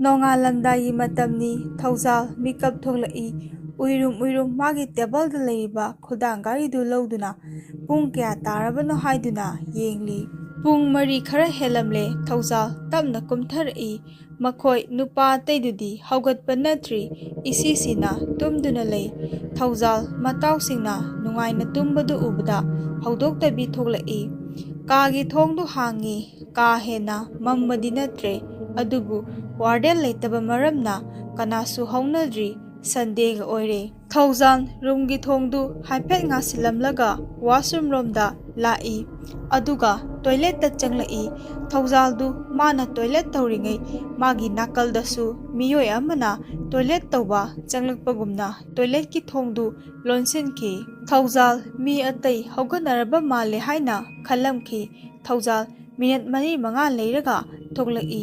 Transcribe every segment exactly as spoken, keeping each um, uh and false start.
ꯅꯣꯡꯉꯥꯜꯂꯝꯗꯥꯏꯒꯤ ꯃꯇꯝꯅꯤ꯫ ꯊꯧꯖꯥꯜ ꯃꯤꯀꯞ ꯊꯣꯛꯂꯛꯏ꯫ ꯎꯏꯔꯨꯝ ꯎꯏꯔꯨꯝ ꯃꯥꯒꯤ ꯇꯦꯕꯜꯗ ꯂꯩꯔꯤꯕ ꯈꯨꯗꯥꯡ ꯘꯔꯤꯗꯨ ꯂꯧꯗꯨꯅ ꯄꯨꯡ ꯀꯌꯥ ꯇꯥꯔꯕꯅꯣ ꯍꯥꯏꯗꯨꯅ ꯌꯦꯡꯂꯤ꯫ ꯄꯨꯡ ꯃꯔꯤ ꯈꯔ ꯍꯦꯜꯂꯝꯂꯦ꯫ ꯊꯧꯖꯥꯜ ꯇꯞꯅ ꯀꯨꯝꯊꯔꯛꯏ꯫ ꯃꯈꯣꯏ ꯅꯨꯄꯥ ꯑꯇꯩꯗꯨꯗꯤ ꯍꯧꯒꯠꯄ ꯅꯠꯇ꯭ꯔꯤ꯫ ꯏꯁꯤꯁꯤꯅ ꯇꯨꯝꯗꯨꯅ ꯂꯩ꯫ ꯊꯧꯖꯥꯜ ꯃꯇꯥꯎꯁꯤꯡꯅ ꯅꯨꯡꯉꯥꯏꯅ ꯇꯨꯝꯕꯗꯨ ꯎꯕꯗ ꯍꯧꯗꯣꯛꯇꯕꯤ ꯊꯣꯛꯂꯛꯏ꯫ ꯀꯥꯒꯤ ꯊꯣꯡꯗꯨ ꯍꯥꯡꯉꯤ꯫ ꯀꯥ ꯍꯦꯟꯅ ꯃꯝꯕꯗꯤ ꯅꯠꯇ꯭ꯔꯦ, ꯑꯗꯨꯕꯨ ꯋꯥꯔꯗꯦꯟ ꯂꯩꯇꯕ ꯃꯔꯝꯅ ꯀꯅꯥꯁꯨ ꯍꯧꯅꯗ꯭ꯔꯤ꯫ ꯁꯟꯗꯦꯒ ꯑꯣꯏꯔꯦ꯫ ꯊꯧꯖꯥꯜ ꯔꯨꯝꯒꯤ ꯊꯣꯡꯗꯨ ꯍꯥꯏꯐꯦꯠ ꯉꯥꯁꯤꯜꯂꯝꯂꯒ ꯋꯥꯁꯔꯨꯝ ꯔꯣꯝꯗ ꯂꯥꯛꯏ꯫ ꯑꯗꯨꯒ ꯇꯣꯏꯂꯦꯠꯇ ꯆꯪꯂꯛꯏ꯫ ꯊꯧꯖꯥꯜꯗꯨ ꯃꯥꯅ ꯇꯣꯏꯂꯦꯠ ꯇꯧꯔꯤꯉꯩ ꯃꯥꯒꯤ ꯅꯥꯀꯜꯗꯁꯨ ꯃꯤꯑꯣꯏ ꯑꯃꯅ ꯇꯣꯏꯂꯦꯠ ꯇꯧꯕ ꯆꯪꯂꯛꯄꯒꯨꯝꯅ ꯇꯣꯏꯂꯦꯠꯀꯤ ꯊꯣꯡꯗꯨ ꯂꯣꯟꯁꯤꯟꯈꯤ꯫ ꯊꯧꯖꯥꯜ ꯃꯤ ꯑꯇꯩ ꯍꯧꯒꯠꯅꯔꯕ ꯃꯥꯜꯂꯦ ꯍꯥꯏꯅ ꯈꯜꯂꯝꯈꯤ꯫ ꯊꯧꯖꯥꯜ ꯃꯤꯅꯠ ꯃꯔꯤ ꯃꯉꯥ ꯂꯩꯔꯒ ꯊꯣꯛꯂꯛꯏ꯫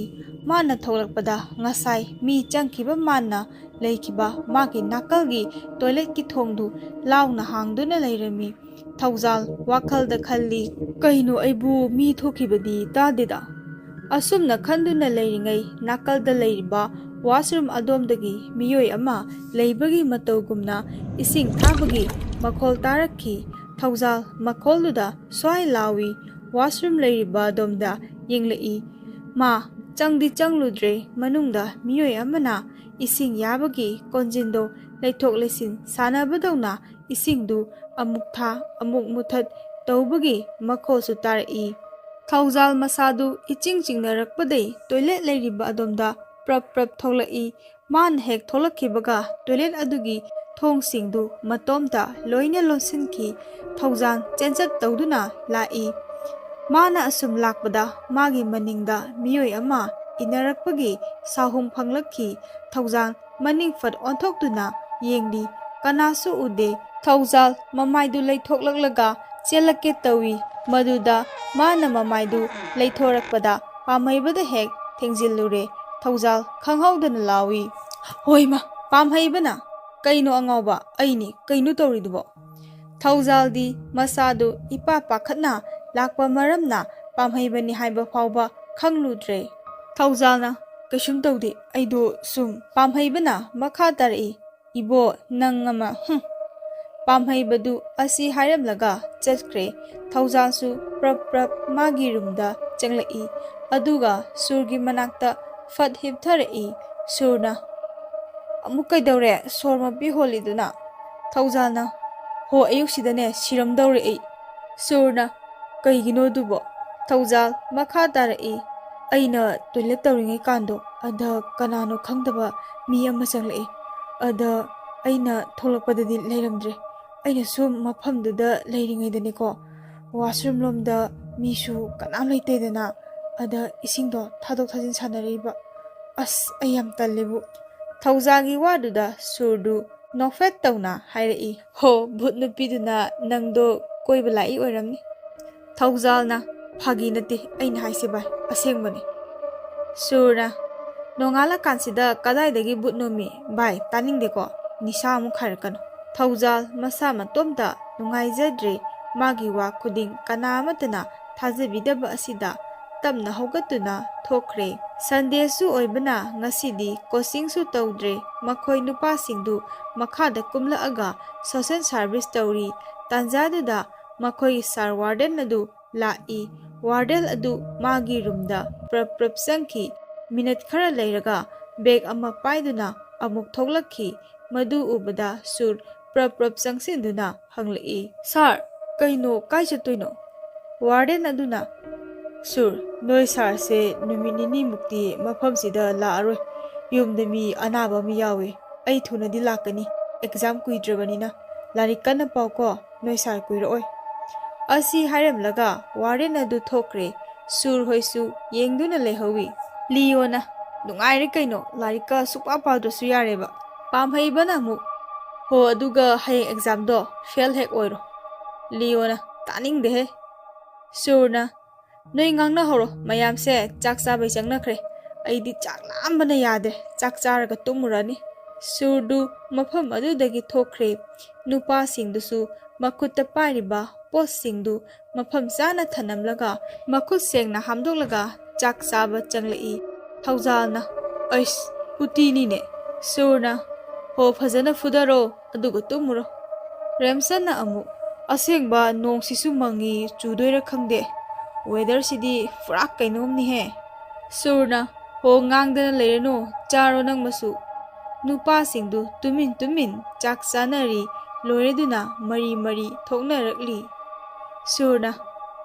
ꯃꯥꯅ ꯊꯣꯛꯂꯛꯄꯗ ꯉꯁꯥꯏ ꯃꯤ ꯆꯪꯈꯤꯕ ꯃꯥꯟꯅ ꯂꯩꯈꯤꯕ ꯃꯥꯒꯤ ꯅꯥꯀꯜꯒꯤ ꯇꯣꯏꯂꯦꯠꯀꯤ ꯊꯣꯡꯗꯨ ꯂꯥꯎꯅ ꯍꯥꯡꯗꯨꯅ ꯂꯩꯔꯝꯃꯤ꯫ ꯊꯧꯖꯥꯜ ꯋꯥꯈꯜꯗ ꯈꯜꯂꯤ, "ꯀꯩꯅꯣ, ꯑꯩꯕꯨ ꯃꯤ ꯊꯣꯛꯈꯤꯕꯗꯤ ꯇꯥꯗꯦꯗ?" ꯑꯁꯨꯝꯅ ꯈꯟꯗꯨꯅ ꯂꯩꯔꯤꯉꯩ ꯅꯥꯀꯜꯗ ꯂꯩꯔꯤꯕ ꯋꯥꯁꯔꯨꯝ ꯑꯗꯣꯝꯗꯒꯤ ꯃꯤꯑꯣꯏ ꯑꯃ ꯂꯩꯕꯒꯤ ꯃꯇꯧꯒꯨꯝꯅ ꯏꯁꯤꯡ ꯊꯥꯕꯒꯤ ꯃꯈꯣꯜ ꯇꯥꯔꯛꯈꯤ꯫ ꯊꯧꯖꯥꯜ ꯃꯈꯣꯜꯗꯨꯗ ꯁ꯭ꯋꯥꯏ ꯂꯥꯎꯏ꯫ ꯋꯥꯁꯔꯨꯝ ꯂꯩꯔꯤꯕ ꯑꯗꯣꯝꯗ ꯌꯦꯡꯂꯛꯏ꯫ ꯃꯥ ꯆꯪꯗꯤ ꯆꯪꯂꯨꯗ꯭ꯔꯦ꯫ ꯃꯅꯨꯡꯗ ꯃꯤꯑꯣꯏ ꯑꯃꯅ ꯏꯁꯤꯡ ꯌꯥꯕꯒꯤ ꯀꯣꯟꯖꯤꯟꯗꯣ ꯂꯩꯊꯣꯛ ꯂꯩꯁꯤꯟ ꯁꯥꯟꯅꯕꯗꯧꯅ ꯏꯁꯤꯡꯗꯨ ꯑꯃꯨꯛ ꯊꯥ ꯑꯃꯨꯛ ꯃꯨꯊꯠ ꯇꯧꯕꯒꯤ ꯃꯈꯣꯜꯁꯨ ꯇꯥꯔꯛꯏ꯫ ꯊꯧꯖꯥꯜ ꯃꯁꯥꯗꯨ ꯏꯆꯤꯡ ꯆꯤꯡꯅꯔꯛꯄꯗꯩ ꯇꯣꯏꯂꯦꯠ ꯂꯩꯔꯤꯕ ꯑꯗꯣꯝꯗ ꯄ꯭ꯔꯞ ꯄ꯭ꯔꯞ ꯊꯣꯛꯂꯛꯏ꯫ ꯃꯥꯅ ꯍꯦꯛ ꯊꯣꯛꯂꯛꯈꯤꯕꯒ ꯇꯣꯏꯂꯦꯠ ꯑꯗꯨꯒꯤ ꯊꯣꯡꯁꯤꯡꯗꯨ ꯃꯇꯣꯝꯇ ꯂꯣꯏꯅ ꯂꯣꯟꯁꯤꯟꯈꯤ꯫ ꯊꯧꯖꯥꯜ ꯆꯦꯟꯆꯠ ꯇꯧꯗꯨꯅ ꯂꯥꯛꯏ꯫ ꯃꯥꯅ ꯑꯁꯨꯝ ꯂꯥꯛꯄꯗ ꯃꯥꯒꯤ ꯃꯅꯤꯡꯗ ꯃꯤꯑꯣꯏ ꯑꯃ ꯏꯟꯅꯔꯛꯄꯒꯤ ꯁꯥꯍꯨꯝ ꯐꯪꯂꯛꯈꯤ꯫ ꯊꯧꯖꯥꯜ ꯃꯅꯤꯡ ꯐꯠ ꯑꯣꯟꯊꯣꯛꯇꯨꯅ ꯌꯦꯡꯂꯤ꯫ ꯀꯅꯥꯁꯨ ꯎꯗꯦ꯫ ꯊꯧꯖꯥꯜ ꯃꯃꯥꯏꯗꯨ ꯂꯩꯊꯣꯛꯂꯛꯂꯒ ꯆꯦꯜꯂꯛꯀꯦ ꯇꯧꯏ꯫ ꯃꯗꯨꯗ ꯃꯥꯅ ꯃꯃꯥꯏꯗꯨ ꯂꯩꯊꯣꯔꯛꯄꯗ ꯄꯥꯝꯍꯩꯕꯗ ꯍꯦꯛ ꯊꯦꯡꯖꯤꯜꯂꯨꯔꯦ꯫ ꯊꯧꯖꯥꯜ ꯈꯪꯍꯧꯗꯅ ꯂꯥꯎꯏ, "ꯍꯣꯏꯃ, ꯄꯥꯝꯍꯩꯕꯅ! ꯀꯩꯅꯣ ꯑꯉꯥꯎꯕ? ꯑꯩꯅꯤ ꯀꯩꯅꯣ ꯇꯧꯔꯤꯗꯨꯕꯣ?" ꯊꯧꯖꯥꯜꯗꯤ ꯃꯁꯥꯗꯨ ꯏꯄꯥ ꯄꯥꯈꯠꯅ ꯂꯥꯛꯄ ꯃꯔꯝꯅ ꯄꯥꯝꯍꯩꯕꯅꯤ ꯍꯥꯏꯕ ꯐꯥꯎꯕ ꯈꯪꯂꯨꯗ꯭ꯔꯦ꯫ ꯊꯧꯖꯥꯜꯅ ꯀꯩꯁꯨꯝ ꯇꯧꯗꯦ, ꯑꯩꯗꯣ ꯁꯨꯝ꯫ ꯄꯥꯝꯍꯩꯕꯅ ꯃꯈꯥ ꯇꯥꯔꯛꯏ, "ꯏꯕꯣ, ꯅꯪ ꯑꯃ, ꯍꯨꯝ!" ꯄꯥꯝꯍꯩꯕꯗꯨ ꯑꯁꯤ ꯍꯥꯏꯔꯝꯂꯒ ꯆꯠꯈ꯭ꯔꯦ꯫ ꯊꯧꯖꯥꯜꯁꯨ ꯄ꯭ꯔꯞ ꯄ꯭ꯔꯞ ꯃꯥꯒꯤ ꯔꯨꯝꯗ ꯆꯪꯂꯛꯏ, ꯑꯗꯨꯒ ꯁꯨꯔꯒꯤ ꯃꯅꯥꯛꯇ ꯐꯠ ꯍꯤꯞꯊꯔꯛꯏ꯫ ꯁꯨꯔꯅ, "ꯑꯃꯨꯛ ꯀꯩꯗꯧꯔꯦ ꯁꯣꯔ ꯃꯄꯤ ꯍꯣꯜꯂꯤꯗꯨꯅ?" ꯊꯧꯖꯥꯜꯅ, "ꯍꯣ, ꯑꯌꯨꯛꯁꯤꯗꯅꯦ ꯁꯤꯔꯝꯗꯧꯔꯦ ꯑꯩ꯫" ꯁꯨꯔꯅ, "ꯀꯩꯒꯤꯅꯣ ꯑꯗꯨꯕꯣ?" ꯊꯧꯖꯥꯜ ꯃꯈꯥ ꯇꯥꯔꯛꯏ, "ꯑꯩꯅ ꯇꯣꯏꯂꯦꯠ ꯇꯧꯔꯤꯉꯩ ꯀꯥꯟꯗꯣ, ꯑꯗ ꯀꯅꯥꯅꯣ ꯈꯪꯗꯕ ꯃꯤ ꯑꯃ ꯆꯪꯂꯛꯏ꯫ ꯑꯗ ꯑꯩꯅ ꯊꯣꯛꯂꯛꯄꯗꯗꯤ ꯂꯩꯔꯝꯗ꯭ꯔꯦ꯫ ꯑꯩꯅ ꯁꯨꯝ ꯃꯐꯝꯗꯨꯗ ꯂꯩꯔꯤꯉꯩꯗꯅꯦꯀꯣ, ꯋꯥꯁꯔꯨꯝ ꯂꯣꯝꯗ ꯃꯤꯁꯨ ꯀꯅꯥꯝ ꯂꯩꯇꯦꯗꯅ, ꯑꯗ ꯏꯁꯤꯡꯗꯣ ꯊꯥꯗꯣꯛ ꯊꯥꯖꯤꯟ ꯁꯥꯟꯅꯔꯛꯏꯕ꯫ ꯑꯁ, ꯑꯩ ꯌꯥꯝ ꯇꯜꯂꯦꯕꯨ꯫" ꯊꯧꯖꯥꯜꯒꯤ ꯋꯥꯗꯨꯗ ꯁꯨꯔꯗꯨ ꯅꯣꯛꯐꯦꯠ ꯇꯧꯅ ꯍꯥꯏꯔꯛꯏ, "ꯍꯣ, ꯚꯨꯠ ꯅꯨꯄꯤꯗꯨꯅ ꯅꯪꯗꯣ ꯀꯣꯏꯕ ꯂꯥꯛꯏ ꯑꯣꯏꯔꯝꯅꯤ꯫" ꯊꯧꯖꯥꯜꯅ, "ꯐꯥꯒꯤ ꯅꯠꯇꯦ ꯑꯩꯅ ꯍꯥꯏꯁꯦ ꯚꯥꯏ, ꯑꯁꯦꯡꯕꯅꯦ꯫" ꯁꯨꯔꯅ, "ꯅꯣꯡꯉꯥꯜꯂꯀꯥꯟꯁꯤꯗ ꯀꯗꯥꯏꯗꯒꯤ ꯚꯨꯠꯅꯣꯃꯤ? ꯚꯥꯏ, ꯇꯥꯅꯤꯡꯗꯦꯀꯣ, ꯅꯤꯁꯥ ꯑꯃꯨꯛ ꯈꯥꯏꯔꯛꯀꯅꯨ꯫" ꯊꯧꯖꯥꯜ ꯃꯁꯥ ꯃꯇꯣꯝꯇ ꯅꯨꯡꯉꯥꯏꯖꯗ꯭ꯔꯦ, ꯃꯥꯒꯤ ꯋꯥ ꯈꯨꯗꯤꯡ ꯀꯅꯥ ꯑꯃꯠꯇꯅ ꯊꯥꯖꯕꯤꯗꯕ ꯑꯁꯤꯗ ꯇꯞꯅ ꯍꯧꯒꯠꯇꯨꯅ ꯊꯣꯛꯈ꯭ꯔꯦ꯫ ꯁꯟꯗꯦꯁꯨ ꯑꯣꯏꯕꯅ ꯉꯁꯤꯗꯤ ꯀꯣꯆꯤꯡꯁꯨ ꯇꯧꯗ꯭ꯔꯦ꯫ ꯃꯈꯣꯏ ꯅꯨꯄꯥꯁꯤꯡꯗꯨ ꯃꯈꯥꯗ ꯀꯨꯝꯂꯛꯑꯒ ꯁꯣꯁꯦꯜ ꯁꯥꯔꯚꯤꯁ ꯇꯧꯔꯤ꯫ ꯇꯥꯟꯖꯥꯗꯨꯗ ꯃꯈꯣꯏꯒꯤ ꯁꯥꯔ ꯋꯥꯔꯗꯦꯟ ꯑꯗꯨ ꯂꯥꯛꯏ꯫ ꯋꯥꯔꯗꯦꯟ ꯑꯗꯨ ꯃꯥꯒꯤ ꯔꯨꯝꯗ ꯄ꯭ꯔꯞ ꯄ꯭ꯔꯞ ꯆꯪꯈꯤ꯫ ꯃꯤꯅꯠ ꯈꯔ ꯂꯩꯔꯒ ꯕꯦꯒ ꯑꯃ ꯄꯥꯏꯗꯨꯅ ꯑꯃꯨꯛ ꯊꯣꯛꯂꯛꯈꯤ꯫ ꯃꯗꯨ ꯎꯕꯗ ꯁꯨꯔ ꯄ꯭ꯔꯞ ꯄ꯭ꯔꯞ ꯆꯪꯁꯤꯟꯗꯨꯅ ꯍꯪꯂꯛꯏ, "ꯁꯥꯔ, ꯀꯩꯅꯣ, ꯀꯥꯏ ꯆꯠꯇꯣꯏꯅꯣ?" ꯋꯥꯔꯗꯦꯟ ꯑꯗꯨꯅ, "ꯁꯨꯔ, ꯅꯣꯏ ꯁꯥꯔꯁꯦ ꯅꯨꯃꯤꯠ ꯅꯤꯅꯤꯃꯨꯛꯇꯤ ꯃꯐꯝꯁꯤꯗ ꯂꯥꯛꯑꯔꯣꯏ꯫ ꯌꯨꯝꯗ ꯃꯤ ꯑꯅꯥꯕ ꯑꯃ ꯌꯥꯎꯏ꯫ ꯑꯩ ꯊꯨꯅꯗꯤ ꯂꯥꯛꯀꯅꯤ꯫ ꯑꯦꯛꯖꯥꯝ ꯀꯨꯏꯗ꯭ꯔꯕꯅꯤꯅ꯫ ꯂꯥꯏꯔꯤꯛ ꯀꯟꯅ ꯄꯥꯎꯀꯣ, ꯅꯣꯏ ꯁꯥꯔ ꯀꯨꯏꯔꯛꯑꯣꯏ꯫" ꯑꯁꯤ ꯍꯥꯏꯔꯝꯂꯒ ꯋꯥꯔꯗꯦꯟ ꯑꯗꯨ ꯊꯣꯛꯈ꯭ꯔꯦ꯫ ꯁꯨꯔ ꯍꯣꯏꯁꯨ ꯌꯦꯡꯗꯨꯅ ꯂꯩꯍꯧꯏ꯫ ꯂꯤꯌꯣꯅ, "ꯅꯨꯡꯉꯥꯏꯔꯦ ꯀꯩꯅꯣ, ꯂꯥꯏꯔꯤꯛꯀ ꯁꯨꯛꯄꯥ ꯄꯥꯗ꯭ꯔꯁꯨ ꯌꯥꯔꯦꯕ꯫" ꯄꯥꯝꯍꯩꯕꯅ ꯑꯃꯨꯛ, "ꯍꯣ, ꯑꯗꯨꯒ ꯍꯌꯦꯡ ꯑꯦꯛꯖꯥꯝꯗꯣ ꯐꯦꯜ ꯍꯦꯛ ꯑꯣꯏꯔꯣ꯫" ꯂꯤꯌꯣꯅ, "ꯇꯥꯅꯤꯡꯗꯦꯍꯦ꯫" ꯁꯨꯔꯅ, "ꯅꯣꯏ ꯉꯥꯡꯅꯍꯧꯔꯣ, ꯃꯌꯥꯝꯁꯦ ꯆꯥꯛ ꯆꯥꯕꯩ ꯆꯪꯅꯈ꯭ꯔꯦ꯫ ꯑꯩꯗꯤ ꯆꯥꯛ ꯂꯥꯝꯕꯅ ꯌꯥꯗ꯭ꯔꯦ, ꯆꯥꯛ ꯆꯥꯔꯒ ꯇꯨꯝꯃꯨꯔꯅꯤ꯫" ꯁꯨꯔꯗꯨ ꯃꯐꯝ ꯑꯗꯨꯗꯒꯤ ꯊꯣꯛꯈ꯭ꯔꯦ꯫ ꯅꯨꯄꯥꯁꯤꯡꯗꯨꯁꯨ ꯃꯈꯨꯠꯇ ꯄꯥꯏꯔꯤꯕ ꯄꯣꯠꯁꯤꯡꯗꯨ ꯃꯐꯝ ꯆꯥꯅ ꯊꯅꯝꯂꯒ ꯃꯈꯨꯠ ꯁꯦꯡꯅ ꯍꯥꯝꯗꯣꯛꯂꯒ ꯆꯥꯛ ꯆꯥꯕ ꯆꯪꯂꯛꯏ꯫ ꯊꯧꯖꯥꯜꯅ, "ꯑꯩꯁ, ꯎꯇꯤꯅꯤꯅꯦ"꯫ ꯁꯨꯔꯅ, "ꯍꯣ, ꯐꯖꯅ ꯐꯨꯗꯔꯣ, ꯑꯗꯨꯒ ꯇꯨꯝꯃꯨꯔꯣ"꯫ ꯔꯦꯝꯁꯟꯅ ꯑꯃꯨꯛ, "ꯑꯁꯦꯡꯕ ꯅꯣꯡꯁꯤꯁꯨ ꯃꯪꯉꯤ, ꯆꯨꯗꯣꯏꯔꯥ ꯈꯪꯗꯦ꯫ ꯋꯦꯗꯔꯁꯤꯗꯤ ꯄꯨꯔꯥ ꯀꯩꯅꯣꯝꯅꯤꯍꯦ"꯫ ꯁꯨꯔꯅ, "ꯍꯣ, ꯉꯥꯡꯗꯅ ꯂꯩꯔꯅꯨ, ꯆꯥꯔꯣ ꯅꯪ ꯃꯁꯨ"꯫ ꯅꯨꯄꯥꯁꯤꯡꯗꯨ ꯇꯨꯃꯤꯟ ꯇꯨꯃꯤꯟ ꯆꯥꯛ ꯆꯥꯅꯔꯤ, ꯂꯣꯏꯔꯗꯨꯅ ꯃꯔꯤ ꯃꯔꯤ ꯊꯣꯛꯅꯔꯛꯂꯤ꯫ ꯁꯨꯔꯅ,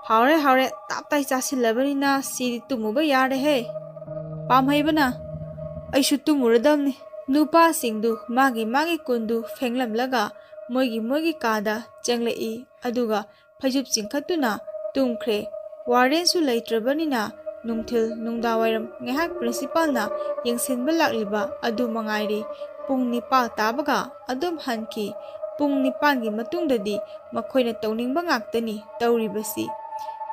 "ꯍꯥꯎꯔꯦ, ꯍꯥꯎꯔꯦ, ꯇꯥꯞ ꯇꯥꯏ ꯆꯥꯁꯤꯜꯂꯕꯅꯤꯅ ꯁꯤꯗꯤ ꯇꯨꯝꯃꯨꯕ ꯌꯥꯔꯦꯍꯦ"꯫ ꯄꯥꯝꯍꯩꯕꯅ, "ꯑꯩꯁꯨ ꯇꯨꯝꯃꯨꯔꯗꯝꯅꯤ"꯫ ꯅꯨꯄꯥꯁꯤꯡꯗꯨ ꯃꯥꯒꯤ ꯃꯥꯒꯤ ꯀꯨꯟꯗꯨ ꯐꯦꯡꯂꯝꯂꯒ ꯃꯣꯏꯒꯤ ꯃꯣꯏꯒꯤ ꯀꯥꯗ ꯆꯪꯂꯛꯏ, ꯑꯗꯨꯒ ꯐꯩꯖꯨꯞ ꯆꯤꯡꯈꯠꯇꯨꯅ ꯇꯨꯝꯈ꯭ꯔꯦ꯫ ꯋꯥꯔꯗꯦꯟꯁꯨ ꯂꯩꯇ꯭ꯔꯕꯅꯤꯅ ꯅꯨꯡꯊꯤꯜ ꯅꯨꯡꯗꯥꯡꯋꯥꯏꯔꯝ ꯉꯥꯏꯍꯥꯛ ꯄ꯭ꯔꯤꯟꯁꯤꯄꯥꯜꯅ ꯌꯦꯡꯁꯤꯟꯕ ꯂꯥꯛꯂꯤꯕ ꯑꯗꯨ ꯃꯉꯥꯏꯔꯦ꯫ ꯄꯨꯡ ꯅꯤꯄꯥꯜ ꯇꯥꯕꯒ ꯑꯗꯨꯝ ꯍꯟꯈꯤ꯫ ꯄꯨꯡ ꯅꯤꯄꯥꯜꯒꯤ ꯃꯇꯨꯡꯗꯗꯤ ꯃꯈꯣꯏꯅ ꯇꯧꯅꯤꯡꯕ ꯉꯥꯛꯇꯅꯤ ꯇꯧꯔꯤꯕꯁꯤ꯫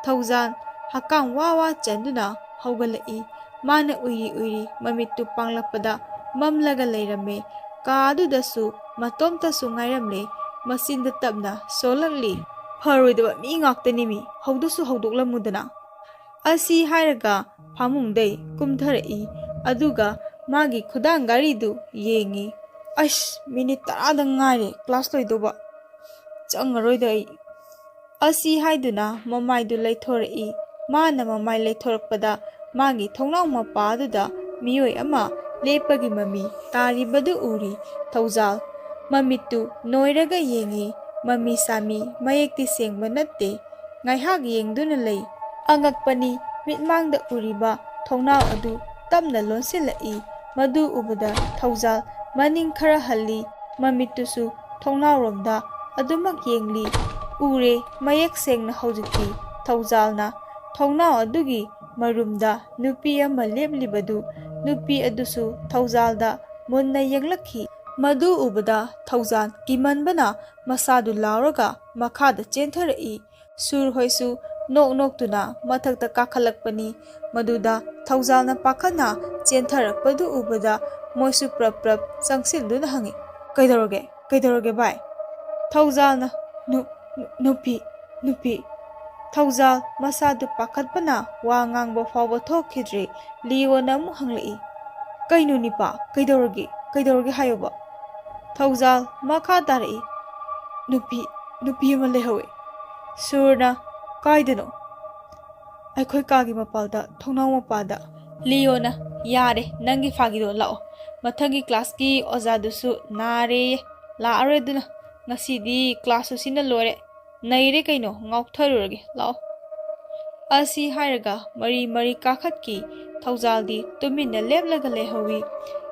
ꯊꯧꯖꯥꯜ ꯍꯛꯀꯥꯝ ꯋꯥ ꯋꯥ ꯆꯟꯗꯨꯅ ꯍꯧꯒꯠꯂꯛꯏ꯫ ꯃꯥꯅ ꯎꯏꯔꯤ ꯎꯏꯔꯤ ꯃꯃꯤꯠꯇꯨ ꯄꯥꯡꯂꯛꯄꯗ ꯃꯝꯂꯒ ꯂꯩꯔꯝꯃꯦ꯫ ꯀꯥ ꯑꯗꯨꯗꯁꯨ ꯃꯇꯣꯝꯇꯁꯨ ꯉꯥꯏꯔꯝꯂꯦ꯫ ꯃꯆꯤꯟꯗ ꯇꯞꯅ ꯁꯣꯜꯂꯛꯂꯤ, "ꯐꯔꯣꯏꯗꯕ ꯃꯤ ꯉꯥꯛꯇꯅꯤꯃꯤ, ꯍꯧꯗꯣꯛꯁꯨ ꯍꯧꯗꯣꯛꯂꯝꯃꯨꯗꯅ"꯫ ꯑꯁꯤ ꯍꯥꯏꯔꯒ ꯐꯃꯨꯡꯗꯩ ꯀꯨꯝꯊꯔꯛꯏ, ꯑꯗꯨꯒ ꯃꯥꯒꯤ ꯈꯨꯗꯥꯡ ꯒꯥꯔꯤꯗꯨ ꯌꯦꯡꯉꯤ꯫ "ꯑꯁ, ꯃꯤꯅꯤꯠ ꯇꯔꯥꯗ ꯉꯥꯏꯔꯦ ꯀ꯭ꯂꯥꯁ ꯂꯣꯏꯗꯧꯕ, ꯆꯪꯉꯔꯣꯏꯗ ꯑꯩ"꯫ ꯑꯁꯤ ꯍꯥꯏꯗꯨꯅ ꯃꯃꯥꯏꯗꯨ ꯂꯩꯊꯣꯔꯛꯏ꯫ ꯃꯥꯅ ꯃꯃꯥꯏ ꯂꯩꯊꯣꯔꯛꯄꯗ ꯃꯥꯒꯤ ꯊꯣꯡꯅꯥꯎ ꯃꯄꯥꯗꯨꯗ ꯃꯤꯑꯣꯏ ꯑꯃ ꯂꯦꯞꯄꯒꯤ ꯃꯃꯤ ꯇꯥꯔꯤꯕꯗꯨ ꯎꯔꯤ꯫ ꯊꯧꯖꯥꯜ ꯃꯃꯤꯠꯇꯨ ꯅꯣꯏꯔꯒ ꯌꯦꯡꯉꯤ꯫ ꯃꯃꯤ ꯁꯥꯃꯤ ꯃꯌꯦꯛꯇꯤ ꯁꯦꯡꯕ ꯅꯠꯇꯦ꯫ ꯉꯥꯏꯍꯥꯛ ꯌꯦꯡꯗꯨꯅ ꯂꯩ꯫ ꯑꯉꯛꯄꯅꯤ, ꯃꯤꯠꯃꯥꯡꯗ ꯎꯔꯤꯕ ꯊꯣꯡꯅꯥꯎ ꯑꯗꯨ ꯇꯞꯅ ꯂꯣꯟꯁꯤꯜꯂꯛꯏ꯫ ꯃꯗꯨ ꯎꯕꯗ ꯊꯧꯖꯥꯜ ꯃꯅꯤꯡ ꯈꯔ ꯍꯜꯂꯤ꯫ ꯃꯃꯤꯠꯇꯨꯁꯨ ꯊꯣꯡꯅꯥꯎꯔꯣꯝꯗ ꯑꯗꯨꯃꯛ ꯌꯦꯡꯂꯤ꯫ ꯎꯔꯦ, ꯃꯌꯦꯛ ꯁꯦꯡꯅ ꯍꯧꯖꯤꯛꯇꯤ꯫ ꯊꯧꯖꯥꯜꯅ ꯊꯣꯡꯅꯥꯎ ꯑꯗꯨꯒꯤ ꯃꯔꯨꯝꯗ ꯅꯨꯄꯤ ꯑꯃ ꯂꯦꯞꯂꯤꯕꯗꯨ, ꯅꯨꯄꯤ ꯑꯗꯨꯁꯨ ꯊꯧꯖꯥꯜꯗ ꯃꯨꯟꯅ ꯌꯦꯡꯂꯛꯈꯤ꯫ ꯃꯗꯨ ꯎꯕꯗ ꯊꯧꯖꯥꯜ ꯀꯤꯃꯟꯕꯅ ꯃꯁꯥꯗꯨ ꯂꯥꯎꯔꯒ ꯃꯈꯥꯗ ꯆꯦꯟꯊꯔꯛꯏ꯫ ꯁꯨꯔ ꯍꯣꯏꯁꯨ ꯅꯣꯛ ꯅꯣꯛꯇꯨꯅ ꯃꯊꯛꯇ ꯀꯥꯈꯠꯂꯛꯄꯅꯤ꯫ ꯃꯗꯨꯗ ꯊꯧꯖꯥꯜꯅ ꯄꯥꯈꯠꯅ ꯆꯦꯟꯊꯔꯛꯄꯗꯨ ꯎꯕꯗ ꯃꯣꯏꯁꯨ ꯄ꯭ꯔꯞ ꯄ꯭ꯔꯞ ꯆꯪꯁꯤꯟꯗꯨꯅ ꯍꯪꯉꯤ, "ꯀꯩꯗꯧꯔꯒꯦ? ꯀꯩꯗꯧꯔꯒꯦ ꯚꯥꯏ?" ꯊꯧꯖꯥꯜꯅ, "ꯅꯨ-, ꯅꯨ-, ꯅꯨꯄꯤ, ꯅꯨꯄꯤ"꯫ ꯊꯧꯖꯥꯜ ꯃꯁꯥꯗꯨ ꯄꯥꯈꯠꯄꯅ ꯋꯥ ꯉꯥꯡꯕ ꯐꯥꯎꯕ ꯊꯣꯛꯈꯤꯗ꯭ꯔꯦ꯫ ꯂꯤꯌꯣꯅ ꯑꯃꯨꯛ ꯍꯪꯂꯛꯏ, "ꯀꯩꯅꯣ ꯅꯤꯄꯥ, ꯀꯩꯗꯧꯔꯒꯦ? ꯀꯩꯗꯧꯔꯒꯦ ꯍꯥꯏꯌꯣꯕ?" ꯊꯧꯖꯥꯜ ꯃꯈꯥ ꯇꯥꯔꯛꯏ, "ꯅꯨꯄꯤ, ꯅꯨꯄꯤ ꯑꯃ ꯂꯩꯍꯧꯋꯦ꯫" ꯁꯨꯔꯅ, "ꯀꯥꯏꯗꯅꯣ?" "ꯑꯩꯈꯣꯏ ꯀꯥꯒꯤ ꯃꯄꯥꯜꯗ, ꯊꯣꯡꯅꯥꯎ ꯃꯄꯥꯗ꯫" ꯂꯤꯌꯣꯅ, "ꯌꯥꯔꯦ, ꯅꯪꯒꯤ ꯐꯥꯒꯤꯗꯣ ꯂꯥꯛꯑꯣ꯫ ꯃꯊꯪꯒꯤ ꯀ꯭ꯂꯥꯁꯀꯤ ꯑꯣꯖꯥꯗꯨꯁꯨ ꯅꯥꯔꯦꯌꯦ, ꯂꯥꯛꯑꯔꯣꯏ꯫ ꯑꯗꯨꯅ ꯉꯁꯤꯗꯤ ꯀ꯭ꯂꯥꯁꯁꯨ ꯁꯤꯅ ꯂꯣꯏꯔꯦ꯫ ꯅꯩꯔꯦ ꯀꯩꯅꯣ, ꯉꯥꯎꯊꯔꯨꯔꯒꯦ, ꯂꯥꯛꯑꯣ꯫" ꯑꯁꯤ ꯍꯥꯏꯔꯒ ꯃꯔꯤ ꯃꯔꯤ ꯀꯥꯈꯠꯈꯤ꯫ ꯊꯧꯖꯥꯜꯗꯤ ꯇꯨꯃꯤꯟꯅ ꯂꯦꯞꯂꯒ ꯂꯩꯍꯧꯏ꯫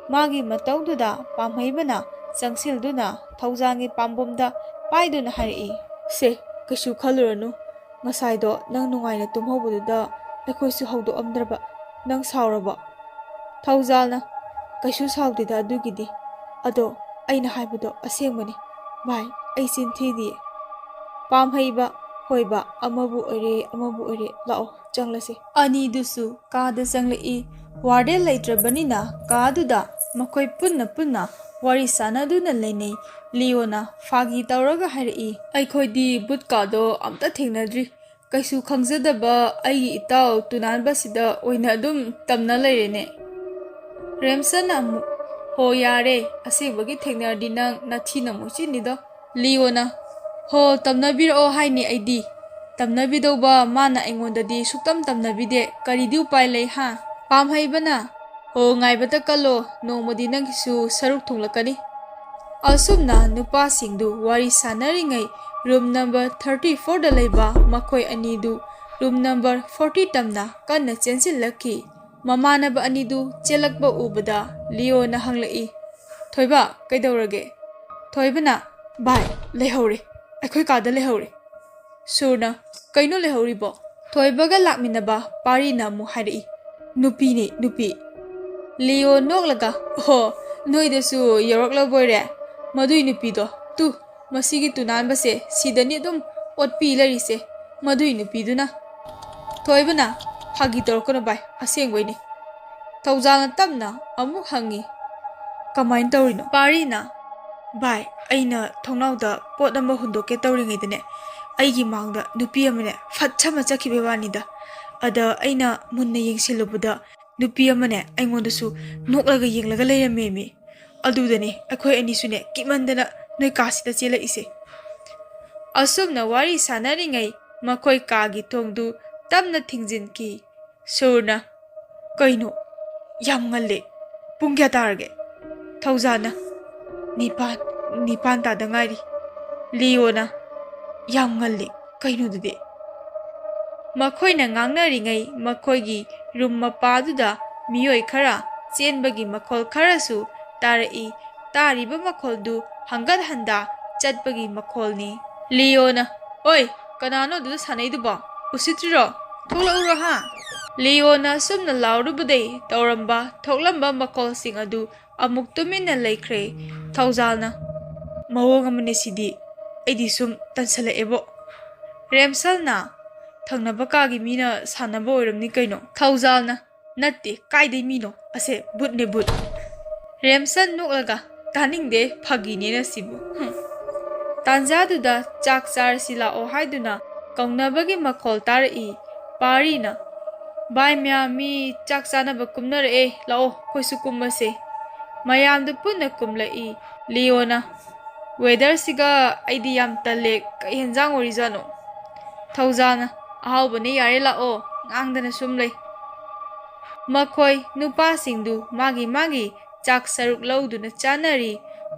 ꯃꯥꯒꯤ ꯃꯇꯧꯗꯨꯗ ꯄꯥꯝꯍꯩꯕꯅ ꯆꯪꯁꯤꯜꯗꯨꯅ ꯊꯧꯖꯥꯜꯒꯤ ꯄꯥꯝꯕꯣꯝꯗ ꯄꯥꯏꯗꯨꯅ ꯍꯥꯏꯔꯛꯏ, "ꯁꯦ, ꯀꯩꯁꯨ ꯈꯜꯂꯨꯔꯅꯨ꯫ ꯉꯁꯥꯏꯗꯣ ꯅꯪ ꯅꯨꯡꯉꯥꯏꯅ ꯇꯨꯝꯍꯧꯕꯗꯨꯗ ꯑꯩꯈꯣꯏꯁꯨ ꯍꯧꯗꯣꯛꯑꯝꯗ꯭ꯔꯕ꯫ ꯅꯪ ꯁꯥꯎꯔꯕꯣ?" ꯊꯧꯖꯥꯜꯅ, "ꯀꯩꯁꯨ ꯁꯥꯎꯗꯦꯗ ꯑꯗꯨꯒꯤꯗꯤ꯫ ꯑꯗꯣ ꯑꯩꯅ ꯍꯥꯏꯕꯗꯣ ꯑꯁꯦꯡꯕꯅꯤ꯫ ꯚꯥꯏ, ꯑꯩ ꯆꯤꯟ ꯊꯤꯗꯤꯌꯦ꯫" ꯄꯥꯝꯍꯩꯕ, "ꯍꯣꯏꯕ, ꯑꯃꯕꯨ ꯑꯣꯏꯔꯦ, ꯑꯃꯕꯨ ꯑꯣꯏꯔꯦ, ꯂꯥꯛꯑꯣ, ꯆꯪꯂꯁꯦ꯫" ꯑꯅꯤꯗꯨꯁꯨ ꯀꯥꯗ ꯆꯪꯂꯛꯏ꯫ ꯋꯥꯔꯗꯦꯟ ꯂꯩꯇ꯭ꯔꯕꯅꯤꯅ ꯀꯥꯗꯨꯗ ꯃꯈꯣꯏ ꯄꯨꯟꯅ ꯄꯨꯟꯅ ꯋꯥꯔꯤ ꯁꯥꯟꯅꯗꯨꯅ ꯂꯩꯅꯩ꯫ ꯂꯤꯌꯣꯅ ꯐꯥꯒꯤ ꯇꯧꯔꯒ ꯍꯥꯏꯔꯛꯏ, "ꯑꯩꯈꯣꯏꯗꯤ ꯕꯨꯠ ꯀꯥꯗꯣ ꯑꯝꯇ ꯊꯦꯡꯅꯗ꯭ꯔꯤ꯫ ꯀꯩꯁꯨ ꯈꯪꯖꯗꯕ ꯑꯩꯒꯤ ꯏꯇꯥꯎ ꯇꯨꯅꯥꯟꯕꯁꯤꯗ ꯑꯣꯏꯅ ꯑꯗꯨꯝ ꯇꯝꯅ ꯂꯩꯔꯦꯅꯦ꯫" ꯔꯦꯝꯁꯟꯅ ꯑꯃꯨꯛ, "ꯍꯣ ꯌꯥꯔꯦ, ꯑꯁꯦꯡꯕꯒꯤ ꯊꯦꯡꯅꯔꯗꯤ ꯅꯪ ꯅꯊꯤꯅ ꯑꯃꯨꯛ ꯆꯤꯠꯅꯤꯗꯣ꯫" ꯂꯤꯌꯣꯅ, "ꯍꯣ, ꯇꯝꯅꯕꯤꯔꯛꯑꯣ ꯍꯥꯏꯅꯤ ꯑꯩꯗꯤ꯫ ꯇꯝꯅꯕꯤꯗꯧꯕ ꯃꯥꯅ ꯑꯩꯉꯣꯟꯗꯗꯤ ꯁꯨꯛꯇꯝ ꯇꯝꯅꯕꯤꯗꯦ꯫ ꯀꯔꯤꯗꯤ ꯎꯄꯥꯏ ꯂꯩ, ꯍꯥ?" ꯄꯥꯝꯍꯩꯕꯅ, "ꯍꯣ, ꯉꯥꯏꯕꯇ ꯀꯜꯂꯣ, ꯅꯣꯡꯃꯗꯤ ꯅꯪꯒꯤꯁꯨ ꯁꯔꯨꯛ ꯊꯨꯡꯂꯛꯀꯅꯤ꯫" ꯑꯁꯨꯝꯅ ꯅꯨꯄꯥꯁꯤꯡꯗꯨ ꯋꯥꯔꯤ ꯁꯥꯟꯅꯔꯤꯉꯩ ꯔꯨꯝ ꯅꯝꯕꯔ ꯊꯥꯔꯇꯤ ꯐꯣꯔꯗ ꯂꯩꯕ ꯃꯈꯣꯏ ꯑꯅꯤꯗꯨ ꯔꯨꯝ ꯅꯝꯕꯔ ꯐꯣꯔꯇꯤ ꯇꯝꯅ ꯀꯟꯅ ꯆꯦꯟꯁꯤꯜꯂꯛꯈꯤ꯫ ꯃꯃꯥꯟꯅꯕ ꯑꯅꯤꯗꯨ ꯆꯦꯜꯂꯛꯄ ꯎꯕꯗ ꯂꯤꯌꯣꯅ ꯍꯪꯂꯛꯏ, "ꯊꯣꯏꯕ, ꯀꯩꯗꯧꯔꯒꯦ?" ꯊꯣꯏꯕꯅ, "ꯚꯥꯏ, ꯂꯩꯍꯧꯔꯦ꯫ ꯑꯩꯈꯣꯏ ꯀꯥꯗ ꯂꯩꯍꯧꯔꯦ꯫" ꯁꯨꯔꯅ, "ꯀꯩꯅꯣ ꯂꯩꯍꯧꯔꯤꯕꯣ?" ꯊꯣꯏꯕꯒ ꯂꯥꯛꯃꯤꯟꯅꯕ ꯄꯥꯔꯤꯅ ꯑꯃꯨꯛ ꯍꯥꯏꯔꯛꯏ, "ꯅꯨꯄꯤꯅꯦ, ꯅꯨꯄꯤ꯫" ꯂꯤꯌꯣ ꯅꯣꯛꯂꯒ, "ꯑꯣꯍꯣ, ꯅꯣꯏꯗꯁꯨ ꯌꯧꯔꯛꯂꯕꯣꯏꯔꯦ? ꯃꯗꯨꯏ ꯅꯨꯄꯤꯗꯣ, ꯇꯨ, ꯃꯁꯤꯒꯤ ꯇꯨꯅꯥꯟꯕꯁꯦ ꯁꯤꯗꯅꯤ ꯑꯗꯨꯝ ꯑꯣꯠꯄꯤ ꯂꯩꯔꯤꯁꯦ, ꯃꯗꯨꯏ ꯅꯨꯄꯤꯗꯨꯅ꯫" ꯊꯣꯏꯕꯅ, "ꯐꯥꯒꯤ ꯇꯧꯔꯛꯀꯅꯨ ꯚꯥꯏ, ꯑꯁꯦꯡꯕꯩꯅꯦ꯫" ꯊꯧꯖꯥꯜꯅ ꯇꯞꯅ ꯑꯃꯨꯛ ꯍꯪꯉꯤ, "ꯀꯃꯥꯏꯅ ꯇꯧꯔꯤꯅꯣ?" ꯄꯥꯔꯤꯅ, "ꯚꯥꯏ, ꯑꯩꯅ ꯊꯣꯡꯅꯥꯎꯗ ꯄꯣꯠ ꯑꯃ ꯍꯨꯟꯗꯣꯛꯀꯦ ꯇꯧꯔꯤꯉꯩꯗꯅꯦ, ꯑꯩꯒꯤ ꯃꯥꯡꯗ ꯅꯨꯄꯤ ꯑꯃꯅꯦ ꯐꯠ ꯁꯝꯅ ꯆꯠꯈꯤꯕꯩ ꯋꯥꯅꯤꯗ꯫ ꯑꯗ ꯑꯩꯅ ꯃꯨꯟꯅ ꯌꯦꯡꯁꯤꯜꯂꯨꯕꯗ ꯅꯨꯄꯤ ꯑꯃꯅꯦ ꯑꯩꯉꯣꯟꯗꯁꯨ ꯅꯣꯛꯂꯒ ꯌꯦꯡꯂꯒ ꯂꯩꯔꯝꯃꯦꯃꯤ꯫ ꯑꯗꯨꯗꯅꯦ ꯑꯩꯈꯣꯏ ꯑꯅꯤꯁꯨꯅꯦ ꯀꯤꯃꯟꯗꯅ ꯅꯣꯏ ꯀꯥꯁꯤꯗ ꯆꯦꯜꯂꯛꯏꯁꯦ꯫ ꯑꯁꯨꯝꯅ ꯋꯥꯔꯤ ꯁꯥꯟꯅꯔꯤꯉꯩ ꯃꯈꯣꯏ ꯀꯥꯒꯤ ꯊꯣꯡꯗꯨ ꯇꯞꯅ ꯊꯤꯡꯖꯤꯟꯈꯤ꯫ ꯁꯨꯔꯅ, "ꯀꯩꯅꯣ? ꯌꯥꯝ ꯉꯜꯂꯦ꯫ ꯄꯨꯡ ꯀꯌꯥ ꯇꯥꯔꯒꯦ?" ꯊꯧꯖꯥꯜꯅ, "ꯅꯤꯄꯥꯟ, ꯅꯤꯄꯥꯟ ꯇꯥꯗ ꯉꯥꯏꯔꯤ꯫" ꯂꯤꯌꯣꯅ, "ꯌꯥꯝ ꯉꯜꯂꯤ꯫ ꯀꯩꯅꯣꯗꯨꯗꯤ?" ꯃꯈꯣꯏꯅ ꯉꯥꯡꯅꯔꯤꯉꯩ ꯃꯈꯣꯏꯒꯤ ꯔꯨꯝ ꯃꯄꯥꯗꯨꯗ ꯃꯤꯑꯣꯏ ꯈꯔ ꯆꯦꯟꯕꯒꯤ ꯃꯈꯣꯜ ꯈꯔꯁꯨ ꯇꯥꯔꯛꯏ꯫ ꯇꯥꯔꯤꯕ ꯃꯈꯣꯜꯗꯨ ꯍꯪꯒꯠ ꯍꯟꯗ ꯆꯠꯄꯒꯤ ꯃꯈꯣꯜꯅꯤ꯫ ꯂꯤꯌꯣꯅ, "ꯑꯣꯏ, ꯀꯅꯥꯅꯣ ꯑꯗꯨꯗ ꯁꯥꯟꯅꯩꯗꯨꯕꯣ? ꯎꯁꯤꯠꯇ꯭ꯔꯤꯔꯣ? ꯊꯣꯛꯂꯛꯎꯔꯣ, ꯍꯥ?" ꯂꯤꯌꯣꯅ ꯑꯁꯨꯝꯅ ꯂꯥꯎꯔꯨꯕꯗꯩ ꯇꯧꯔꯝꯕ ꯊꯣꯛꯂꯝꯕ ꯃꯈꯣꯜꯁꯤꯡ ꯑꯗꯨ ꯑꯃꯨꯛ ꯇꯨꯃꯤꯟꯅ ꯂꯩꯈ꯭ꯔꯦ꯫ ꯊꯧꯖꯥꯜꯅ, "ꯃꯑꯣꯡ ꯑꯃꯅꯦ ꯁꯤꯗꯤ꯫ ꯑꯩꯗꯤ ꯁꯨꯝ ꯇꯟꯁꯜꯂꯛꯑꯦꯕꯣ꯫" ꯔꯦꯝꯁꯜꯅ, "ꯊꯪꯅꯕ ꯀꯥꯒꯤ ꯃꯤꯅ ꯁꯥꯟꯅꯕ ꯑꯣꯏꯔꯝꯅꯤ ꯀꯩꯅꯣ꯫" ꯊꯧꯖꯥꯜꯅ, "ꯅꯠꯇꯦ, ꯀꯥꯏꯗꯩ ꯃꯤꯅꯣ? ꯑꯁꯦ ꯕꯨꯠꯅꯦ, ꯕꯨꯠ꯫" ꯔꯦꯝꯁꯟ ꯅꯣꯛꯂꯒ, "ꯇꯥꯅꯤꯡꯗꯦ, ꯐꯥꯒꯤꯅꯦꯅ ꯁꯤꯕꯨ꯫ ꯍꯨꯝ꯫" ꯇꯥꯟꯖꯥꯗꯨꯗ ꯆꯥꯛ ꯆꯥꯔꯁꯤ ꯂꯥꯛꯑꯣ ꯍꯥꯏꯗꯨꯅ ꯀꯧꯅꯕꯒꯤ ꯃꯈꯣꯜ ꯇꯥꯔꯛꯏ꯫ ꯄꯥꯔꯤꯅ, "ꯚꯥꯏ ꯃꯌꯥꯝ, ꯃꯤ ꯆꯥꯛ ꯆꯥꯅꯕ ꯀꯨꯝꯅꯔꯛꯑꯦ, ꯂꯥꯛꯑꯣ, ꯑꯩꯈꯣꯏꯁꯨ ꯀꯨꯝꯃꯁꯦ꯫" ꯃꯌꯥꯝꯗꯨ ꯄꯨꯟꯅ ꯀꯨꯝꯂꯛꯏ꯫ ꯂꯤꯌꯣꯅ, "ꯋꯦꯗꯔꯁꯤꯒ ꯑꯩꯗꯤ ꯌꯥꯝ ꯇꯜꯂꯦ, ꯀꯩ ꯍꯦꯟꯖꯥꯡ ꯑꯣꯏꯔꯤꯖꯥꯠꯅꯣ?" ꯊꯧꯖꯥꯜꯅ, "ꯑꯍꯥꯎꯕꯅꯦ, ꯌꯥꯔꯦ, ꯂꯥꯛꯑꯣ, ꯉꯥꯡꯗꯅ ꯁꯨꯝ ꯂꯩ꯫" ꯃꯈꯣꯏ ꯅꯨꯄꯥꯁꯤꯡꯗꯨ ꯃꯥꯒꯤ ꯃꯥꯒꯤ ꯆꯥꯛ ꯁꯔꯨꯛ ꯂꯧꯗꯨꯅ ꯆꯥꯅꯔꯤ꯫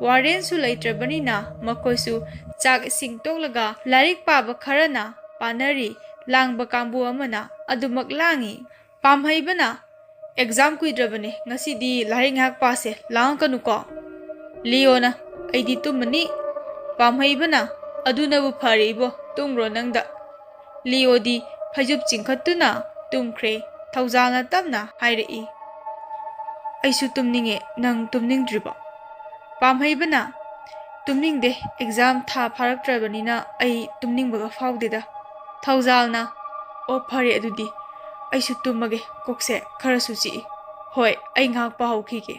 ꯋꯥꯔꯦꯟꯁꯨ ꯂꯩꯇ꯭ꯔꯕꯅꯤꯅ ꯃꯈꯣꯏꯁꯨ ꯆꯥꯛ ꯏꯁꯤꯡ ꯇꯣꯛꯂꯒ ꯂꯥꯏꯔꯤꯛ ꯄꯥꯕ ꯈꯔꯅ ꯄꯥꯅꯔꯤ, ꯂꯥꯡꯕ ꯀꯥꯡꯕꯨ ꯑꯃꯅ ꯑꯗꯨꯃꯛ ꯂꯥꯡꯏ꯫ ꯄꯥꯝꯍꯩꯕꯅ, "ꯑꯦꯛꯖꯥꯝ ꯀꯨꯏꯗ꯭ꯔꯕꯅꯦ, ꯉꯁꯤꯗꯤ ꯂꯥꯏꯔꯤꯛ ꯉꯥꯏꯍꯥꯛ ꯄꯥꯁꯦ, ꯂꯥꯡꯉꯛꯀꯅꯨꯀꯣ꯫" ꯂꯤꯌꯣꯅ, "ꯑꯩꯗꯤ ꯇꯨꯝꯃꯅꯤ꯫" ꯄꯥꯝꯍꯩꯕꯅ, "ꯑꯗꯨꯅꯕꯨ ꯐꯔꯦ ꯏꯕꯣ, ꯇꯨꯝꯈ꯭ꯔꯣ ꯅꯪꯗ꯫" ꯂꯤꯌꯣꯗꯤ ꯐꯩꯖꯨꯞ ꯆꯤꯡꯈꯠꯇꯨꯅ ꯇꯨꯝꯈ꯭ꯔꯦ꯫ ꯊꯧꯖꯥꯜꯅ ꯇꯞꯅ ꯍꯥꯏꯔꯛꯏ, "ꯑꯩꯁꯨ ꯇꯨꯝꯅꯤꯡꯉꯦ, ꯅꯪ ꯇꯨꯝꯅꯤꯡꯗ꯭ꯔꯤꯕꯣ?" ꯄꯥꯝꯍꯩꯕꯅ, "ꯇꯨꯝꯅꯤꯡꯗꯦ, ꯑꯦꯛꯖꯥꯝ ꯊꯥ ꯐꯥꯔꯛꯇ꯭ꯔꯕꯅꯤꯅ ꯑꯩ ꯇꯨꯝꯅꯤꯡꯕꯒ ꯐꯥꯎꯗꯦꯗ꯫" ꯊꯧꯖꯥꯜꯅ, "ꯑꯣ, ꯐꯔꯦ ꯑꯗꯨꯗꯤ, ꯑꯩꯁꯨ ꯇꯨꯝꯃꯒꯦ, ꯀꯣꯛꯁꯦ ꯈꯔꯁꯨ ꯆꯤꯛꯏ꯫ ꯍꯣꯏ, ꯑꯩ ꯉꯥꯏꯍꯥꯛ ꯄꯥꯍꯧꯈꯤꯒꯦ꯫"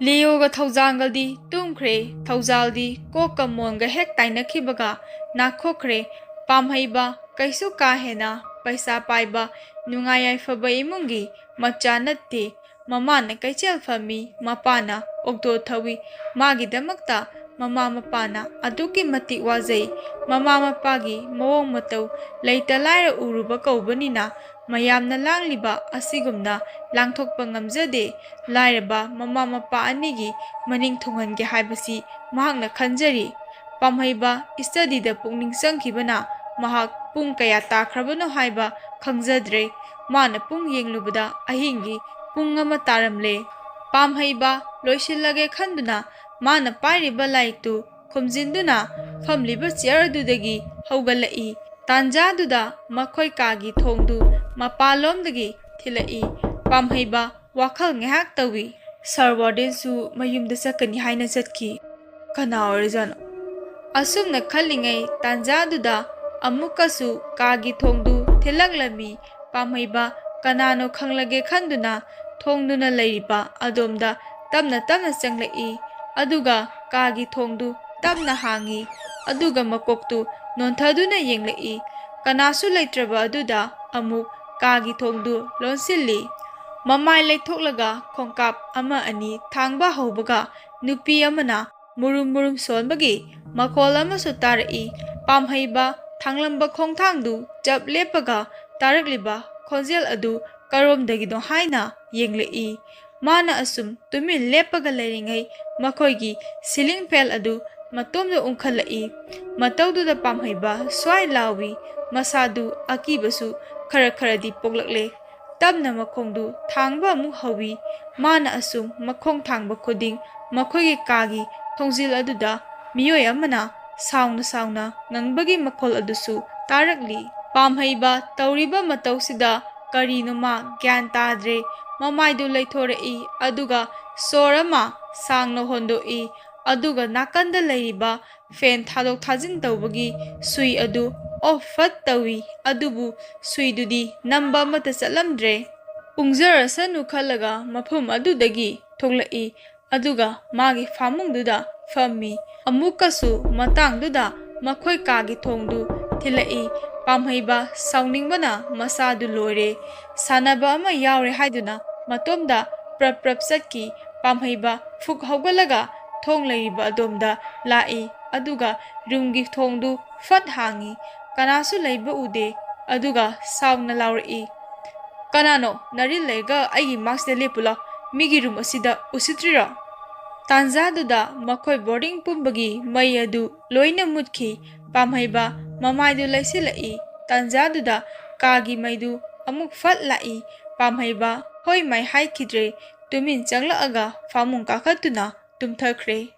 ꯂꯤꯌꯣꯒ ꯊꯧꯖꯥꯜꯒꯗꯤ ꯇꯨꯝꯈ꯭ꯔꯦ꯫ ꯊꯧꯖꯥꯜꯗꯤ ꯀꯣꯛꯀ ꯃꯣꯟꯒ ꯍꯦꯛ ꯇꯥꯏꯅꯈꯤꯕꯒ ꯅꯥꯈꯣꯛꯈ꯭ꯔꯦ꯫ ꯄꯥꯝꯍꯩꯕ ꯀꯩꯁꯨ ꯀꯥ ꯍꯦꯟꯅ ꯄꯩꯁꯥ ꯄꯥꯏꯕ, ꯅꯨꯡꯉꯥꯏ ꯌꯥꯏꯐꯕ ꯏꯃꯨꯡꯒꯤ ꯃꯆꯥ ꯅꯠꯇꯦ꯫ ꯃꯃꯥꯅ ꯀꯩꯊꯦꯜ ꯐꯝꯃꯤ, ꯃꯄꯥꯅ ꯑꯣꯛꯇꯣ ꯊꯧꯏ꯫ ꯃꯥꯒꯤꯗꯃꯛꯇ ꯃꯃꯥ ꯃꯄꯥꯅ ꯑꯗꯨꯛꯀꯤ ꯃꯇꯤꯛ ꯋꯥꯖꯩ꯫ ꯃꯃꯥ ꯃꯄꯥꯒꯤ ꯃꯑꯣꯡ ꯃꯇꯧ ꯂꯩꯇ ꯂꯥꯏꯔ ꯎꯔꯨꯕ ꯀꯧꯕꯅꯤꯅ ꯃꯌꯥꯝꯅ ꯂꯥꯡꯂꯤꯕ ꯑꯁꯤꯒꯨꯝꯅ ꯂꯥꯡꯊꯣꯛꯄ ꯉꯝꯖꯗꯦ꯫ ꯂꯥꯏꯔꯕ ꯃꯃꯥ ꯃꯄꯥ ꯑꯅꯤꯒꯤ ꯃꯅꯤꯡ ꯊꯨꯡꯍꯟꯒꯦ ꯍꯥꯏꯕꯁꯤ ꯃꯍꯥꯛꯅ ꯈꯟꯖꯔꯤ꯫ ꯄꯥꯝꯍꯩꯕ ꯁ꯭ꯇꯗꯤꯗ ꯄꯨꯛꯅꯤꯡ ꯆꯪꯈꯤꯕꯅ ꯃꯍꯥꯛ ꯄꯨꯡ ꯀꯌꯥ ꯇꯥꯈ꯭ꯔꯕꯅꯣ ꯍꯥꯏꯕ ꯈꯪꯖꯗ꯭ꯔꯦ꯫ ꯃꯥꯅ ꯄꯨꯡ ꯌꯦꯡꯂꯨꯕꯗ ꯑꯍꯤꯡꯒꯤ ꯄꯨꯡ ꯑꯃ ꯇꯥꯔꯝꯂꯦ꯫ ꯄꯥꯝꯍꯩꯕ ꯂꯣꯏꯁꯤꯜꯂꯒꯦ ꯈꯟꯗꯨꯅ ꯃꯥꯅ ꯄꯥꯏꯔꯤꯕ ꯂꯥꯏꯔꯤꯛꯇꯨ ꯈꯨꯝꯖꯤꯟꯗꯨꯅ ꯐꯝꯂꯤꯕ ꯆꯤꯌꯔ ꯑꯗꯨꯗꯒꯤ ꯍꯧꯒꯠꯂꯛꯏ꯫ ꯇꯥꯟꯖꯥꯗꯨꯗ ꯃꯈꯣꯏ ꯀꯥꯒꯤ ꯊꯣꯡꯗꯨ ꯃꯄꯥꯟꯂꯣꯝꯗꯒꯤ ꯊꯤꯜꯂꯛꯏ꯫ ꯄꯥꯝꯍꯩꯕ ꯋꯥꯈꯜ ꯉꯥꯏꯍꯥꯛ ꯇꯧꯏ꯫ "ꯁꯥꯔ ꯋꯥꯔꯗꯦꯟꯁꯨ ꯃꯌꯨꯝꯗ ꯆꯠꯀꯅꯤ ꯍꯥꯏꯅ ꯆꯠꯈꯤ꯫ ꯀꯅꯥ ꯑꯣꯏꯔꯖꯥꯠꯅꯣ?" ꯑꯁꯨꯝꯅ ꯈꯜꯂꯤꯉꯩ ꯇꯥꯟꯖꯥꯗꯨꯗ ꯑꯃꯨꯛꯀꯁꯨ ꯀꯥꯒꯤ ꯊꯣꯡꯗꯨ ꯊꯤꯜꯂꯛꯂꯝꯃꯤ꯫ ꯄꯥꯝꯍꯩꯕ ꯀꯅꯥꯅꯣ ꯈꯪꯂꯒꯦ ꯈꯟꯗꯨꯅ ꯊꯣꯡꯗꯨꯅ ꯂꯩꯔꯤꯕ ꯑꯗꯣꯝꯗ ꯇꯞꯅ ꯇꯞꯅ ꯆꯪꯂꯛꯏ꯫ ꯑꯗꯨꯒ ꯀꯥꯒꯤ ꯊꯣꯡꯗꯨ ꯇꯞꯅ ꯍꯥꯡꯏ꯫ ꯑꯗꯨꯒ ꯃꯀꯣꯛꯇꯨ ꯅꯣꯟꯊꯗꯨꯅ ꯌꯦꯡꯂꯛꯏ꯫ ꯀꯅꯥꯁꯨ ꯂꯩꯇ꯭ꯔꯕ ꯑꯗꯨꯗ ꯑꯃꯨꯛ ꯀꯥꯒꯤ ꯊꯣꯡꯗꯨ ꯂꯣꯟꯁꯤꯜꯂꯤ꯫ ꯃꯃꯥꯏ ꯂꯩꯊꯣꯛꯂꯒ ꯈꯣꯡꯀꯥꯞ ꯑꯃ ꯑꯅꯤ ꯊꯥꯡꯕ ꯍꯧꯕꯒ ꯅꯨꯄꯤ ꯑꯃꯅ ꯃꯨꯔꯨꯝ ꯃꯨꯔꯨꯝ ꯁꯣꯟꯕꯒꯤ ꯃꯈꯣꯜ ꯑꯃꯁꯨ ꯇꯥꯔꯛꯏ꯫ ꯄꯥꯝꯍꯩꯕ ꯊꯥꯡꯂꯝꯕ ꯈꯣꯡꯊꯥꯡꯗꯨ ꯆꯞ ꯂꯦꯞꯄꯒ ꯇꯥꯔꯛꯂꯤꯕ ꯈꯣꯟꯖꯦꯜ ꯑꯗꯨ ꯀꯔꯣꯝꯗꯒꯤꯅꯣ ꯍꯥꯏꯅ ꯌꯦꯡꯂꯛꯏ꯫ ꯃꯥꯅ ꯑꯁꯨꯝ ꯇꯨꯃꯤꯟ ꯂꯦꯞꯄꯒ ꯂꯩꯔꯤꯉꯩ ꯃꯈꯣꯏꯒꯤ ꯁꯤꯂꯤꯡ ꯐꯦꯟ ꯑꯗꯨ ꯃꯇꯣꯝꯗ ꯎꯪꯈꯠꯂꯛꯏ꯫ ꯃꯇꯧꯗꯨꯗ ꯄꯥꯝꯍꯩꯕ ꯁ꯭ꯋꯥꯏ ꯂꯥꯎꯏ꯫ ꯃꯁꯥꯗꯨ ꯑꯀꯤꯕꯁꯨ ꯈꯔ ꯈꯔꯗꯤ ꯄꯣꯛꯂꯛꯂꯦ꯫ ꯇꯞꯅ ꯃꯈꯣꯡꯗꯨ ꯊꯥꯡꯕ ꯑꯃꯨꯛ ꯍꯧꯏ꯫ ꯃꯥꯅ ꯑꯁꯨꯝ ꯃꯈꯣꯡ ꯊꯥꯡꯕ ꯈꯨꯗꯤꯡ ꯃꯈꯣꯏꯒꯤ ꯀꯥꯒꯤ ꯊꯣꯡꯖꯤꯜ ꯑꯗꯨꯗ ꯃꯤꯑꯣꯏ ꯑꯃꯅ ꯁꯥꯎꯅ ꯁꯥꯎꯅ ꯉꯪꯕꯒꯤ ꯃꯈꯣꯜ ꯑꯗꯨꯁꯨ ꯇꯥꯔꯛꯂꯤ꯫ ꯄꯥꯝꯍꯩꯕ ꯇꯧꯔꯤꯕ ꯃꯇꯧꯁꯤꯗ ꯀꯔꯤꯅꯣ ꯃꯥ ꯒ꯭ꯌꯥꯟ ꯇꯥꯗ꯭ꯔꯦ꯫ ꯃꯃꯥꯏꯗꯨ ꯂꯩꯊꯣꯔꯛꯏ, ꯑꯗꯨꯒ ꯁꯣꯔ ꯑꯃ ꯁꯥꯡꯅ ꯍꯣꯟꯗꯣꯛꯏ, ꯑꯗꯨꯒ ꯅꯥꯀꯟꯗ ꯂꯩꯔꯤꯕ ꯐꯦꯟ ꯊꯥꯗꯣꯛ ꯊꯥꯖꯤꯟ ꯇꯧꯕꯒꯤ ꯁꯨꯏ ꯑꯗꯨ ꯑꯣꯐ ꯐꯠ ꯇꯧꯏ, ꯑꯗꯨꯕꯨ ꯁꯨꯏꯗꯨꯗꯤ ꯅꯝꯕ ꯑꯃꯠꯇ ꯆꯠꯂꯝꯗ꯭ꯔꯦ꯫ ꯎꯪꯖꯔꯁꯅꯨ ꯈꯜꯂꯒ ꯃꯐꯝ ꯑꯗꯨꯗꯒꯤ ꯊꯣꯛꯂꯛꯏ, ꯑꯗꯨꯒ ꯃꯥꯒꯤ ꯐꯥꯃꯨꯡꯗꯨꯗ ꯐꯝꯃꯤ꯫ ꯑꯃꯨꯛꯀꯁꯨ ꯃꯇꯥꯡꯗꯨꯗ ꯃꯈꯣꯏ ꯀꯥꯒꯤ ꯊꯣꯡꯗꯨ ꯊꯤꯜꯂꯛꯏ꯫ ꯄꯥꯝꯍꯩꯕ ꯁꯥꯎꯅꯤꯡꯕꯅ ꯃꯁꯥꯗꯨ ꯂꯣꯏꯔꯦ꯫ ꯁꯥꯟꯅꯕ ꯑꯃ ꯌꯥꯎꯔꯦ ꯍꯥꯏꯗꯨꯅ ꯃꯇꯣꯝꯗ ꯄ꯭ꯔꯞ ꯄ꯭ꯔꯞ ꯆꯠꯈꯤ꯫ ꯄꯥꯝꯍꯩꯕ ꯐꯨꯛ ꯍꯧꯒꯠꯂꯒ ꯊꯣꯡ ꯂꯩꯔꯤꯕ ꯑꯗꯣꯝꯗ ꯂꯥꯛꯏ꯫ ꯑꯗꯨꯒ ꯔꯨꯝꯒꯤ ꯊꯣꯡꯗꯨ ꯐꯠ ꯍꯥꯡꯏ꯫ ꯀꯅꯥꯁꯨ ꯂꯩꯕ ꯎꯗꯦ꯫ ꯑꯗꯨꯒ ꯁꯥꯎꯅ ꯂꯥꯎꯔꯛꯏ, "ꯀꯅꯥꯅꯣ ꯅꯔꯤꯜ ꯂꯩꯔꯒ ꯑꯩꯒꯤ ꯃꯥꯡꯁꯤꯗ ꯂꯦꯞꯄꯨꯂꯣ? ꯃꯤꯒꯤ ꯔꯨꯝ ꯑꯁꯤꯗ ꯎꯁꯤꯠꯇ꯭ꯔꯤꯔꯣ?" ꯇꯥꯟꯖꯥꯗꯨꯗ ꯃꯈꯣꯏ ꯕꯣꯔꯗꯤꯡ ꯄꯨꯝꯕꯒꯤ ꯃꯩ ꯑꯗꯨ ꯂꯣꯏꯅ ꯃꯨꯠꯈꯤ꯫ ꯄꯥꯝꯍꯩꯕ ꯃꯃꯥꯏꯗꯨ ꯂꯩꯁꯤꯜꯂꯛꯏ꯫ ꯇꯥꯟꯖꯥꯗꯨꯗ ꯀꯥꯒꯤ ꯃꯩꯗꯨ ꯑꯃꯨꯛ ꯐꯠ ꯂꯥꯛꯏ꯫ ꯄꯥꯝꯍꯩꯕ ꯍꯣꯏ ꯃꯥꯏ ꯍꯥꯏꯈꯤꯗ꯭ꯔꯦ꯫ ꯇꯨꯃꯤꯟ ꯆꯪꯂꯛꯑꯒ ꯐꯃꯨꯡ ꯀꯥꯈꯠꯇꯨꯅ ꯇꯨꯝꯊꯈ꯭ꯔꯦ꯫